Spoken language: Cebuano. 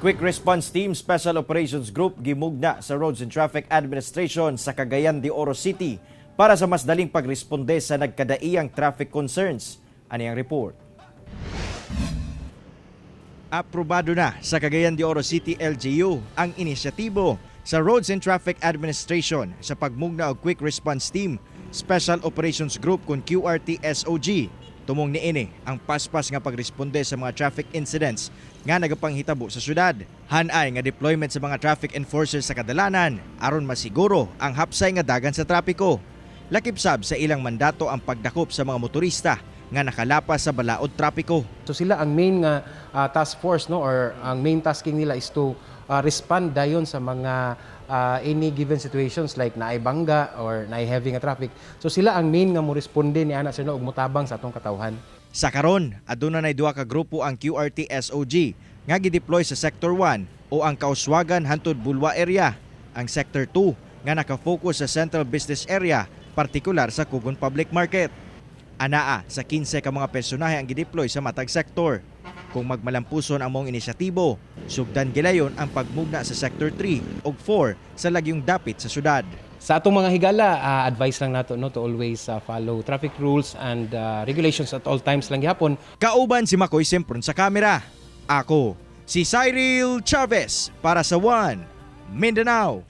Quick Response Team Special Operations Group gimugna sa Roads and Traffic Administration sa Cagayan de Oro City para sa mas daling pagresponde sa nagkadaiyang traffic concerns. Ani ang report. Aprobado na sa Cagayan de Oro City LGU ang inisyatibo sa Roads and Traffic Administration sa pagmugna og Quick Response Team Special Operations Group kon QRT SOG. Tumong niini ang paspas nga pagresponde sa mga traffic incidents nga nagapanghitabo sa syudad. Hanay nga deployment sa mga traffic enforcers sa kadalanan aron masiguro ang hapsay nga dagan sa trapiko. Lakip sab sa ilang mandato ang pagdakop sa mga motorista nga nakalapas sa balaod trapiko. So sila ang main nga task force, no, or ang main tasking nila is to respond dayon sa mga any given situations like naay bangga or naay heavy nga traffic. So sila ang main nga mo responde ni ana, sir, no, ug motabang sa atong katawhan. Sa karon, aduna nay duha ka grupo ang QRT SOG nga gideploy sa Sector 1 o ang Kauswagan hantod Bulua area, ang Sector 2 nga naka-focus sa Central Business Area, partikular sa Cogon Public Market. Anaa sa 15 ka mga personahe ang gideploy sa matag sektor. Kung magmalampuson ang maong inisyatibo, sugdan gilayon ang pagmugna sa Sector 3 ug 4 sa lagyong dapit sa syudad. Sa atong mga higala, advice lang nato, no, to always follow traffic rules and regulations at all times lang gihapon. Kauban si Makoy Sempron sa kamera. Ako, si Cyril Chavez para sa One Mindanao.